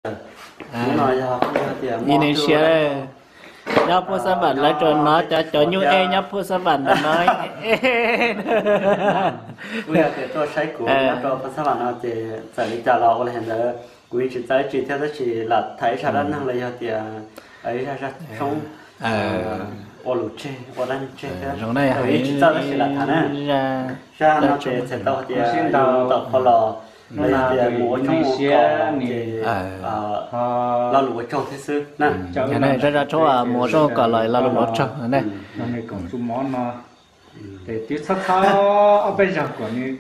Hnub no yog kuj yog tias ib neeg siab nyob Phuj Xab Vam lawv rau no, cov cov nyuj ej nyob Phuj Xab Vam ntawm no. Kuj yog tias tuaj saib kuv nyob rau Phuj Xab Vam no ces txawm li cas los ua li ntawd kuv yeej tsis txawj tsis thiab, tab sis lam tham ib zaj dab neeg los yog tias ib zaj zaj tshoob ua lus tseg, ua dab neeg tseg thiab. Yeej tsis txawj tab sis lam tham na. Zaj no ces txhais tau hais tias yus mus tom qhov los los yog tias mus ua tshoob ua kos ces lo lus ua tsaug thiab xwb na. Zaj zaj tshoob mus ua tshoob ua kos los lo lus ua tsaug ne. Ces twb txhob txhob ob peb zaug kom nws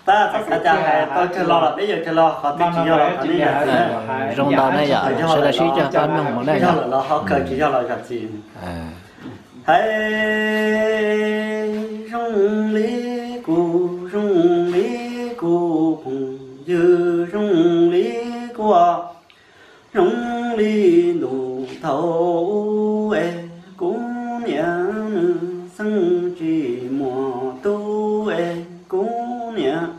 tab txhob xav cas hais tau kawg los los peb yuav kawg los qhov twg tsis yog los qhov nej yog zoo ntau ne yom, sawv daws sib cog qab mloog mus ne yog. Yog lawm los ho kawg, tsis yog los zam txim. Hais zoo li kuv, zoo li kuv phooj ywg, zoo li kuv, zoo li ntuj thaum ub es kuv niam nws xeeb tsis muaj tub es kuv niam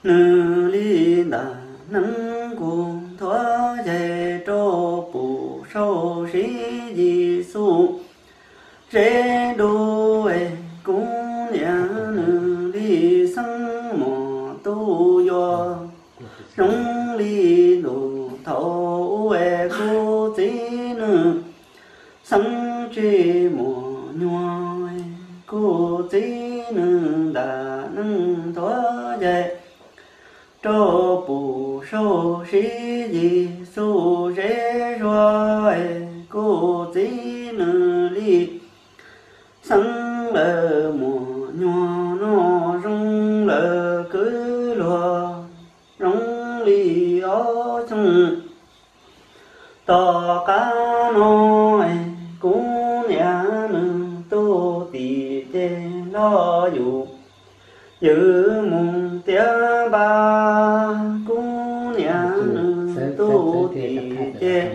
nws li ntas neeb kuv nthuav yaig rau pum saub siv Yexus zeb dub es kuv niam nws li xeeb muaj tub yuav zoo li ntuj thaum ub es kuv txiv nws xeeb tsis muaj nyuag, kuv txiv nws ntas neeb nthuav yaig rau pum saub siv Yexus zeb zuag es kuv txiv nws li xeeb lawm muaj nyuag no zoo lawm kwv luag zoo li ob xyoos. Tom qab no es kuv niam nws tus tim ces nrog yus ywg mus tiav npab, kuv niam nws tus tim ces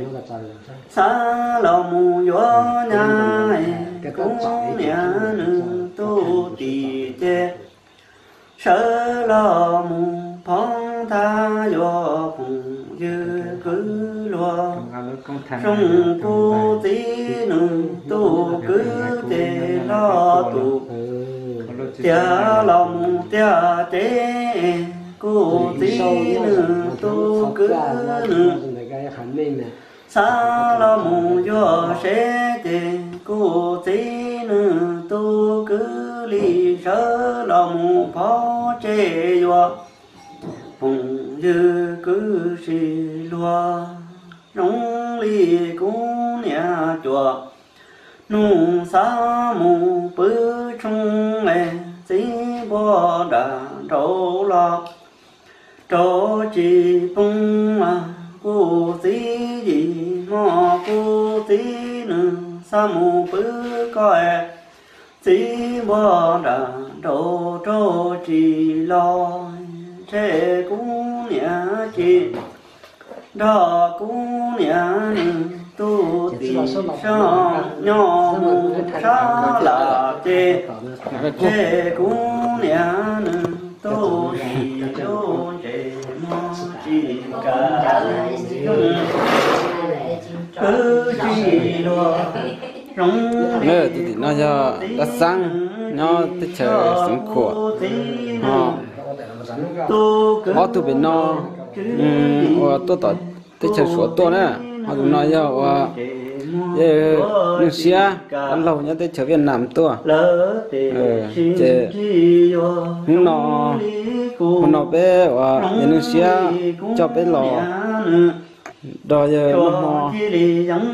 xav los mus yuav nyab es kuv niam nws tus tim ces sawv los mus phov thab yuav phooj ywg kwv luag zoo, kuv txiv nws tus kwv ces nrog tus tiav los mus tiag ces kuv txiv nws tus kwv nws xav los mus yuav seb ces kuv txiv nws tus kwv li sawv los mus phov tseg yuav phooj ywg kwv tij luag zoo li kuv niam cuam nug xav mus pw tshoob es txiv npua nram nraud los rau tsis poob. Kuv txiv yim hmo kuv txiv nws xav mus pw koj es txiv npua nram nraud rau tsis los, ntshe kuv niam tsis nrog kuv niam nws tus tim sab nyob mus sab laj ces, ntshe kuv niam nws tus tim lub ntses muag tsis kam kwv tij luag zoo li tus tim no yog Dab Xeeb nyob teb chaws Xeev Khuam, ho ob tug pem no uas tuaj tom teb chaws Suav tuaj na, ho tus no yog uas yawg Neej Siab Dab Laug nyob teb chaws Viaj Nam tuaj. Ces hnub no, hnub no peb uas yawg Neej Siab coj peb los nrog yawg noj hmo, ces yawg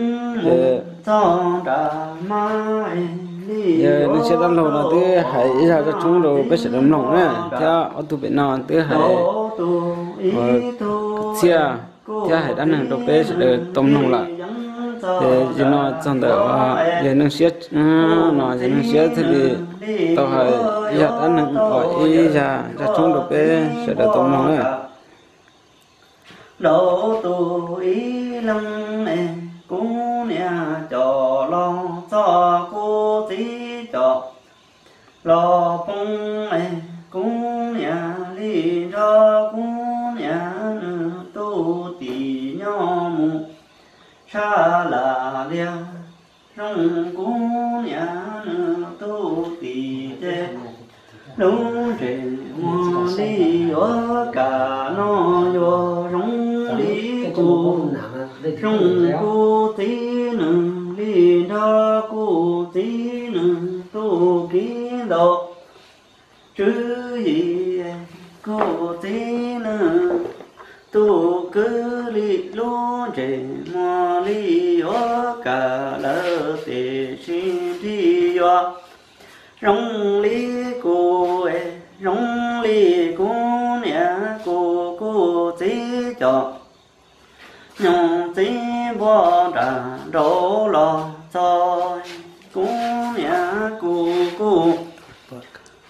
Neej Siab Dab Laug no twb hais ib zaj zaj tshoob rau peb sawv daws mloog na, thiab ob tug pem no twb hais txiaj thiab hais dab neeg rau peb sawv daws tau mloog lawm. Ces yog no txog ntawm uas yawg Neej Siab no, yawg Neej Siab thiaj li tau hais ib zaj dab neeg uas ib zaj zaj tshoob rau peb sawv daws tau mloog na. Lauj tus ib leeg es kuv niam coj los txog kuv txiv coj los poob es kuv niam li nrog kuv niam nws tus tus tim nyob mus tshaj lam liag. Zoo kuv niam nws tus tim ces lub ntsej muag li yuav kam noj yuav zoo li kuv, zoo kuv txiv nws li nrog kuv txiv nws tus kiv ntau tswv yim, kuv txiv nws tus kwv li lub ntsej muag li yuav kam lawm tiam sis ntshe yuav zoo li kuv, zoo li kuv niam kuv, kuv txiv cov nyuj txiv npua nram nraud los txog, kuv niam kuv, kuv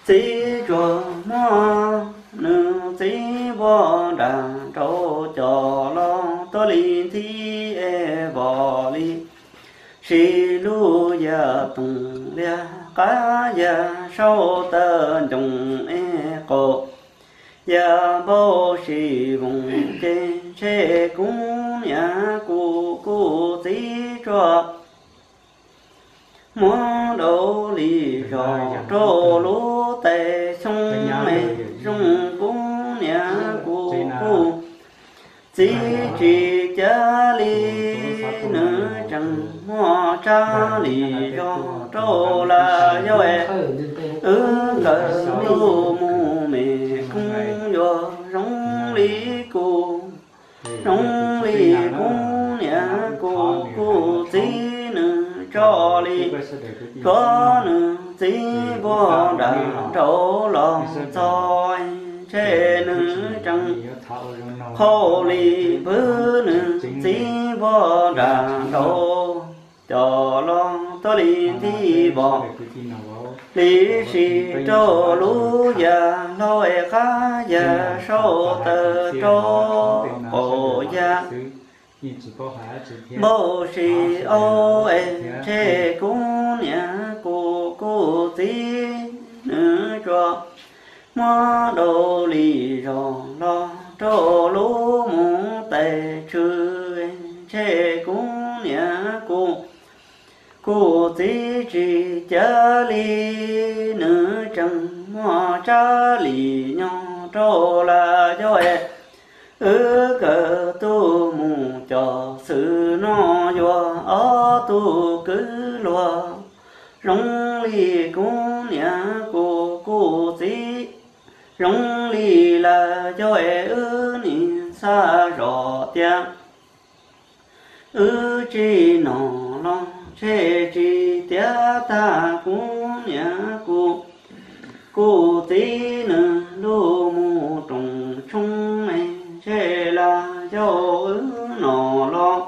txiv tsuas muab nws txiv npua nram nraud coj los tuaj li nthib es vos li, siv lub yag toog liag qab yag saub taw ncoos es qaum yag npau si voos ces ntshe kuv niam kuv, kuv txiv tsuas muab dau li zog rau lub tais xyoob me. Zoo kuv niam kuv, kuv txiv tsis cav li, nws tseem muaj tsab li zog rau lawm yog es wb nkawd ntuj mus me koob yuav zoo li kuv, zoo li kuv niam kuv, kuv txiv nws tso li, tshuav nws txiv npua nram nraud los txog, ntshe nws tseem qhau li pwb nws txiv npua nram nraud coj los tuaj li nthib vos li, siv rau lub yag hlau es qab yag saub taw rau qaum yag npau si au es ntshe kuv niam kuv, kuv txiv nws tsuas muab dau li zog los rau lub mus tais tshwm, ntshe kuv niam kuv, kuv txiv tsis cav li, nws tseem muaj tsab li nyob rau lawm yog es wb nkawd ntuj mus cov xwm no yuav ob tug kwv luag zoo li kuv niam kuv, kuv txiv zoo li lawm yog es wb nim xav zoj tias wb tsis noj los ntshe tsis tiav tag kuv niam kuv, kuv txiv nws lub mus roos tshoob me, ntshe lam yog wb noj los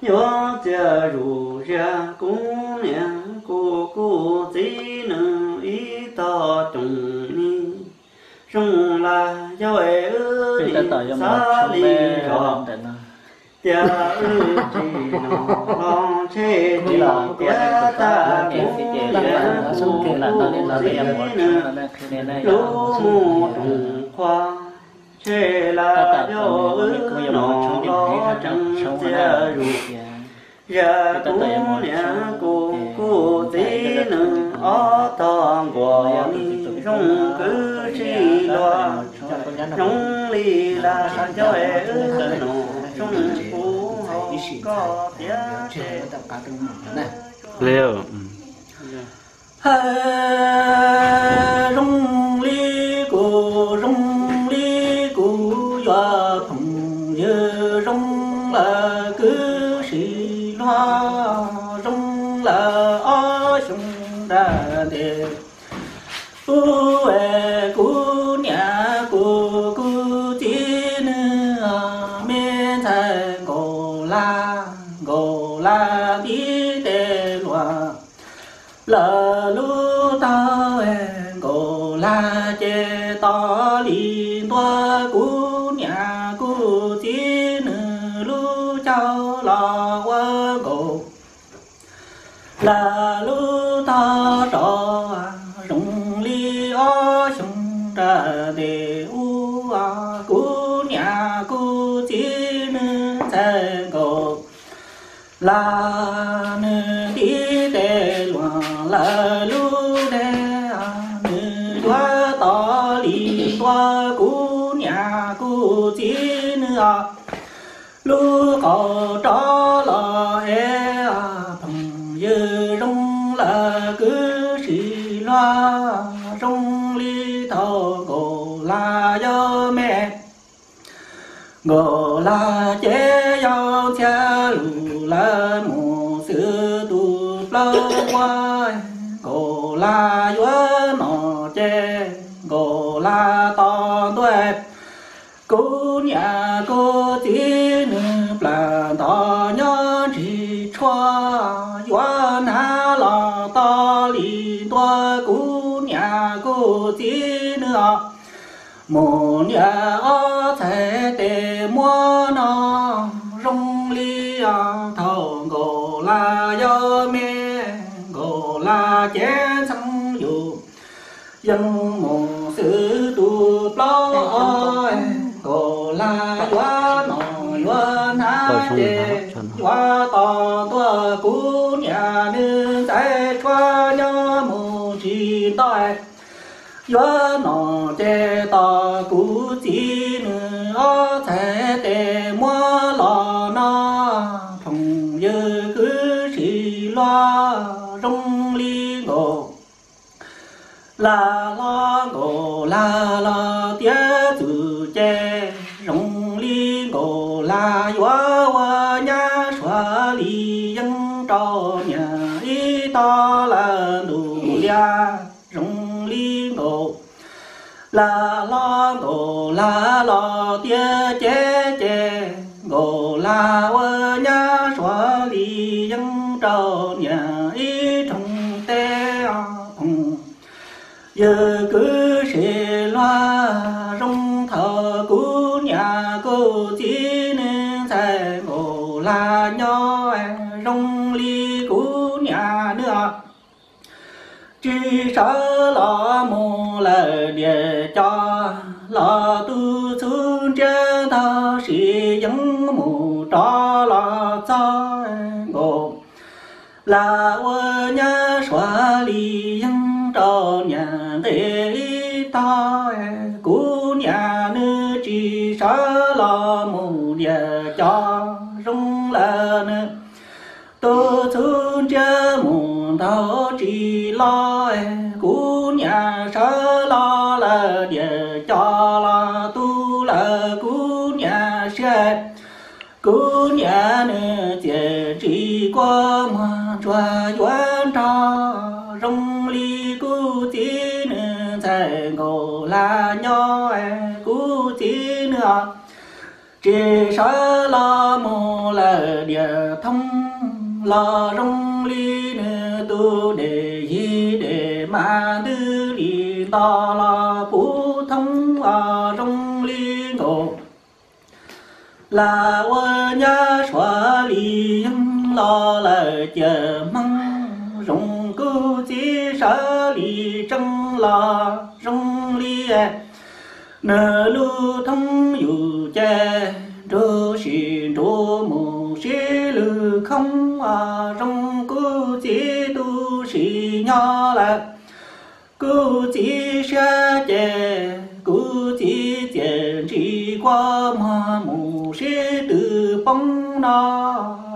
yuav txias zus zias kuv niam kuv, kuv txiv nws ib tog coom ni zoo lawm yog es wb nim xav li zog tias wb tsis noj los ntshe tsis tiav tag kuv niam kuv, kuv txiv nws lub mus roos qhua, ntshe lam yog wb noj los tseem txias zus zias kuv niam kuv, kuv txiv nws ob tog nkuas ni zoo kwv tij luag zoo li lawm yog es wb noj zoo kuv hau koj tiav tag. Hais zoo li kuv, zoo li kuv yuav phooj ywg zoo lawm kwv tij luag zoo lawm ob xyoo nram ntej. Ub es kuv niam kuv, kuv txiv nws me ntxhais Nkaus Laj, Nkaus Laj tib teg luag lawm lub taub, Nkaus Laj ces tos li ntua kuv niam kuv txiv nws lub caug los ua Nkaus Laj lub tog rov zoo li ob xyoo nram ntej. Ub kuv niam kuv txiv ntxhais Nkaus Laj, nws ntiv tes luag lawm lub dej, nws yuav tos li ntua kuv niam kuv txiv nws os. Lub qau rov los es phooj ywg zoo lawm kwv tsis luag zoo li thaum Nkaus Laj yog me. Nkaus Laj ces yog ntxhias lus lawm mus xwb tus plaub ua. Nkaus Laj yuav nom ces Nkaus Laj tos ntua. Kuv niam kuv txiv nws plab nto nyob ntsis tshuaj, yuav hnav los tos li ntua kuv niam kuv txiv nws os. Mus niam ob txhais tes muab no zoo li os thaum Nkaus Laj yog me. Nkaus Laj ces ntxeev yus yeej mus xwb tus plaub os. Nkaus Laj yuav nom yuav hnav ces yuav tos ntua kuv niam nws ntxhais tshuaj nyob mus tsis nto. Yuav nom ces tos kuv txiv nws ob txhais tes muab los no. Phooj ywg kwv tsis luag zoo li Nkaus Laj los Nkaus Laj los tiav txwm ces zoo li Nkaus Laj yuav ua nyab Suav li yeej rau niam ib tog lawm ntuj liab zoo li Nkaus Laj los Nkaus Laj los tiav cev ces Nkaus Laj ua nyab Suav li yeej rau niam ib rooj teb os. Phooj ywg kwv tsis luag zoo thaum kuv niam kuv txiv nws ntxhais Nkaus Laj nyob zoo li kuv niam nws os. Tsis sawv los mus lawm diav cos los tus txhuv ntsiab ntog sis yeej mus rov los txog. Nkaus Laj ua nyab Suav li yeej rau niam nqe ib tog. Kuv niam nws tsis sawv los mus diav cos zoo lawm nws tus txhuv ntsiab mus ntaus tsis los. Kuv niam sawv los lawm diav cos los tu lawm kuv niam siab. Kuv niam nws txiaj ntsig kua muag ntsuag yuav nrog zoo li kuv txiv nws ntxhais Nkaus Laj nyob. Kuv txiv nws tsis sawv los mus lawm diav thoob los zoo li nws tus dej yig dej mas ntws li nto los puv thoob los zoo li Nkaus Laj ua nyab Suav li yeej los lawm ciaj Hmoob zoo kuv txiv sawv li tseeb los zoo li nws lub thoob yus ces nrug sis nrug mus sib lwg khoob os zoo kuv txiv tu sis nyob lawm. Kuv txiv siab ces kuv txiv txiaj ntsig kua muag mus sib tw poob no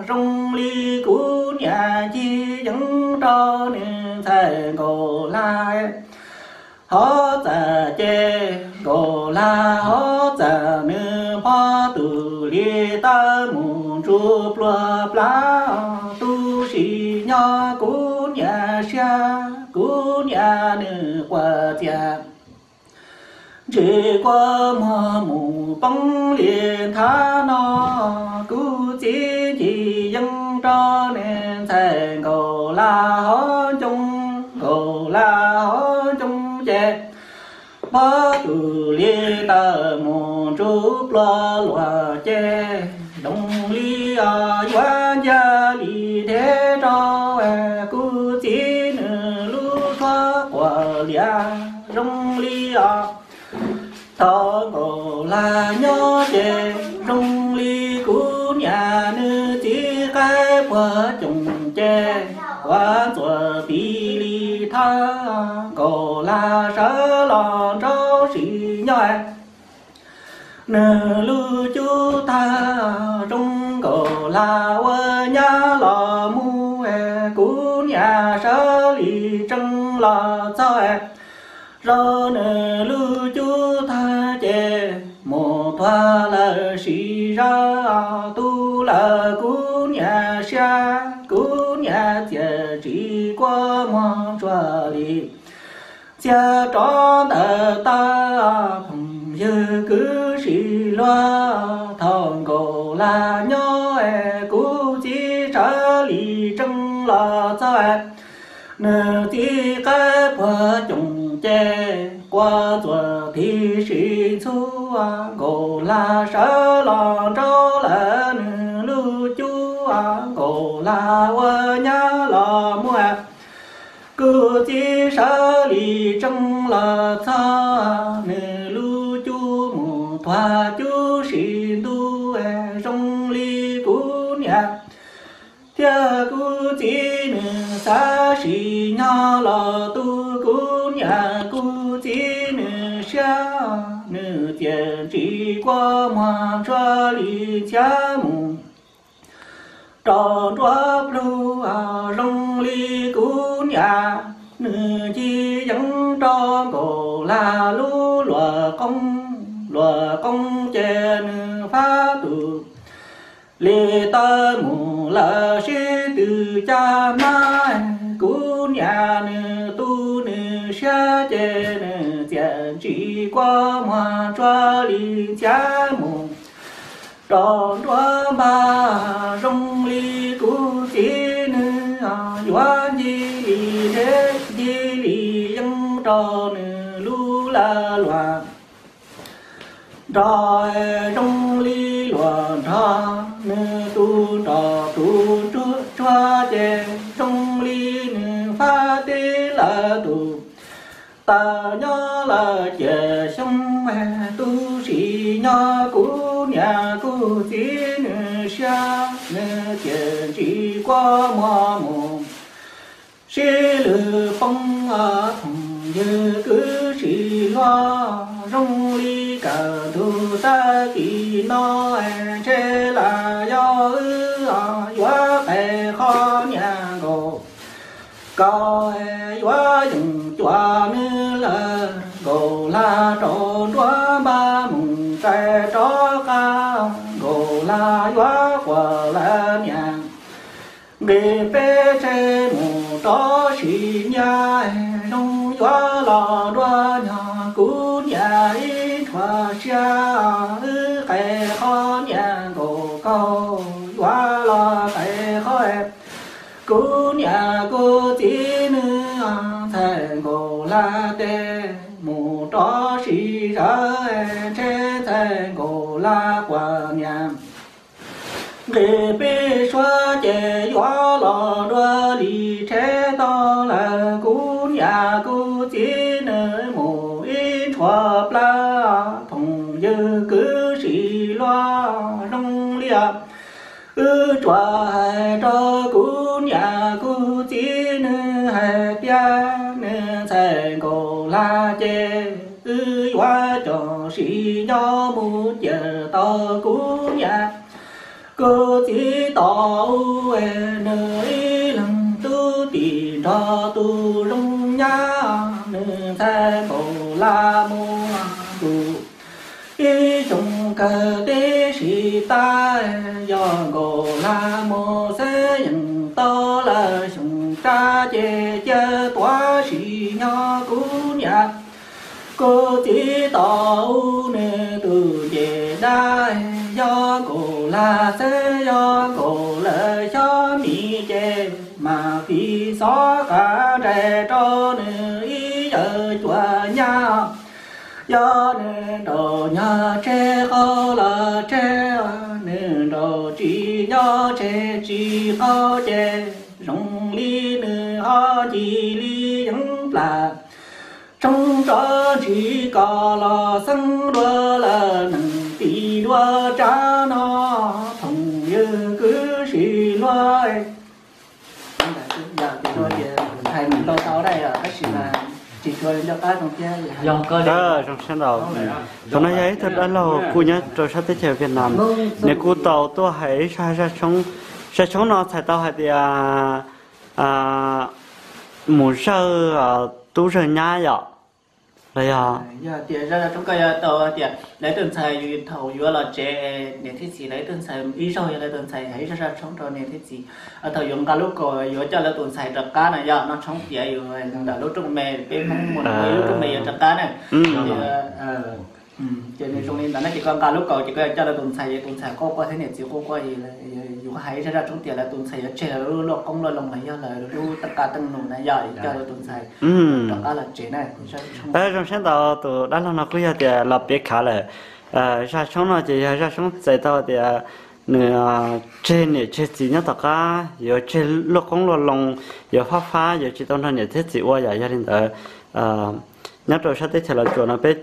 zoo li kuv niam ncig yeej rau nws ntxhais Nkaus Laj. Hov txawm ces Nkaus Laj hov txawm nws pob tus li tawb mus ntsuj pluag plab tu sis nyob kuv niam siab kuv niam nws quaj txiaj ntsig kua muag mus poob li nthav no. Kuv txiv ncig yeej rau nws ntxhais Nkaus Laj hov ncoo, Nkaus Laj hov ncoo ces pob tus li tawb mus ntsuj pluag luag ces zoo li os yuav ncaj li deb rau kuv txiv nws lub suab quas lias zoo li os. Thaum Nkaus Laj nyob ces zoo li kuv Quav ntxuav tiv li thawj, Nkaus Lag sawv los nraub sis nyob. Nws lub cub tawg zoo, Nkaus Lag ua nyab los mus, kuv niam sawv li tsees los txog. Zaum nws lub cub tawg ces mus tuag lawm sis zog, tu lawm kuv niam siab, kuv niam txiaj tsis kua muag tsuag li. Txia rov ntawm tag, phooj ywg kwv tij luag, thaum Nkaus Lag nyob, kuv txiv sawv li tsees los txog. Nws txiv qaib puag coom ces, quav ntxuav tiv si ntxhua, Nkaus Lag sawv los nraub lawm nws lub cub, Nkaus Lag ua nyab los mus. Kuv txiv sawv li tsees los txog, nws lub cub mus tuag cub si ntuj, zoo li kuv niam thiab kuv txiv nws xav sim nyob los tu kuv niam kuv txiv nws siab, nws txiaj tsis kua muag tsuag li ntxhiab mus rau nruab plug, zoo li kuv niam nws ncig yees rau Nkaus Lag lub luam qoob, luam qoob ces nws fab tus li tawb mus lawm sib tw caj hmab. Kuv niam nws tu nws siab ces nws txiaj tsis kua muag tsuag li ntxhiab mus rau nruab npag, zoo li kuv txiv nws yuav ncig li nrhiav ncig li yees rau nws lub laj luam nrog, zoo li luam nrog nws tu nrog tus tsuag ces zoo li nws fab tib lawm tus taws nyob lawm ciaj xyoo, tu sim nyob kuv niam kuv txiv nws siab, nws txiaj tsis kua muag mus sib lwm poob. Phooj ywg kwv tij luag, zoo li kawm ntug tag kis no, ntshe lam yog wb yuav qe qhov niam Nkaus, koj yuav yeem cuam nws lawm. Nkaus Lag rau nruab npag mus txais rov qab, Nkaus Lag yuav quas lawv niam nqis peb tsev mus rov sim nyiaj, zoo yuav los dua nyog kuv niam ib ntshuav siab, wb qe qhov niam Nkaus, koj yuav los qe qhov kuv niam kuv txiv nws. Ntxhais Nkaus Lag tes mus rov sim zawv, ntshe ntxhais Nkaus Lag quas niam nqis peb suav ces yuav los dua li tsheb tau lawm kuv niam kuv txiv nws mus ib ntshuav plab. Phooj ywg kwv tij luag, zoo li wb tsuas hais rau kuv niam kuv txiv nws hais tias nws ntxhais Nkaus Lag ces wb yuav coj sim nyob mus cia tau kuv niam kuv txiv tau, nws ib leeg tub tim nrog tus zoo nyab, nws ntxhais Nkaus Lag mus ntuj ib xyoo kawg tib si tas. Yog Nkaus Lag mus xwb yeej tau lawm xyoo tsab ces cia tuav sim nyob kuv niam kuv txiv tau nws tus ncej dab. Yog Nkaus Lag xwb yog Nkaus lawv xyob mis ces mas tiv xov qab nrais rau nws ib yawg cuas nyab. Yog nws nraum nyog tseg qaug los tseg, nws nraum tsis nyob tseg tsis qaug ces zoo li nws ho ncig li yeeb plam tshoob tso ntsis kom los xeeb dua lawm neeg tim dua tsab no. Phooj ywg kwv tij luag, Tsis tshua nco qab zoo thiab. Zoo siab ntau. Tus no yog ib tug dab laug kuj nyob rau sab teb chaws Vietnam, nws kuj tau tuaj hais ib zaj, zaj tshoob no txhais tau hais tias mus zawj tub zawj nyab yom, los yog? Yog tias zaj tshoob ko yog tau tias lawv tus ntxhais yus thaum yuav los tsev niam thiab txiv, lawv tus ntxhais ib zaug yog lawv tus ntxhais hais ib zaj, zaj tshoob rau niam thiab txiv, thaum yuav nqa lub kaus yuav coj lawv tus ntxhais rov qab na yog noj tshoob tiav yus ntawm lub rooj me, peb Hmoob mus lub rooj me yuav rov qab na. Ces nws zoo li ntawd na, ces koj nqa lub kaus ces koj yuav coj lawv tus ntxhais, tus ntxhais quaj quaj thiab niam txiv quaj quaj, yus hais ib zaj, zaj tshoob tias lawv tus ntxhais yuav tseg lawv lub luaj qoob luaj loo los yog lawv lub toj qa teej num na yog coj lawv tus ntxhais rov qab los tsev na. Zoo siab ntau, tus dab laug no kuj yog tias los piav khav lawm. Zaj tshoob no ces yog zaj tshoob txhais tau tias nws tseg niam tseg txiv nyob tom qab, yuav tseg luaj qoob luaj loo, yuav fab fab, yuav tsis tau nrog niam thiab txiv ua yom. Yog li ntawd, nyob rau sab teb chaws Los Tsuas no peb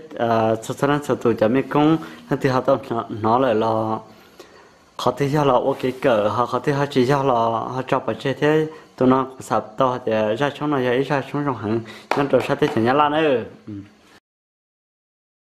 txhua txhua leej txhua tus cov mej koob leej twg ho tau hnov lawm los qhov twg yog los ua kev kawm, ho qhov twg ho tsis yog los ho tso pov tseg thiab. Tus no kuv xav tau hais tias zaj tshoob no yog ib zaj tshoob zoo heev nyob rau sab teb chaws Nyab Laj na.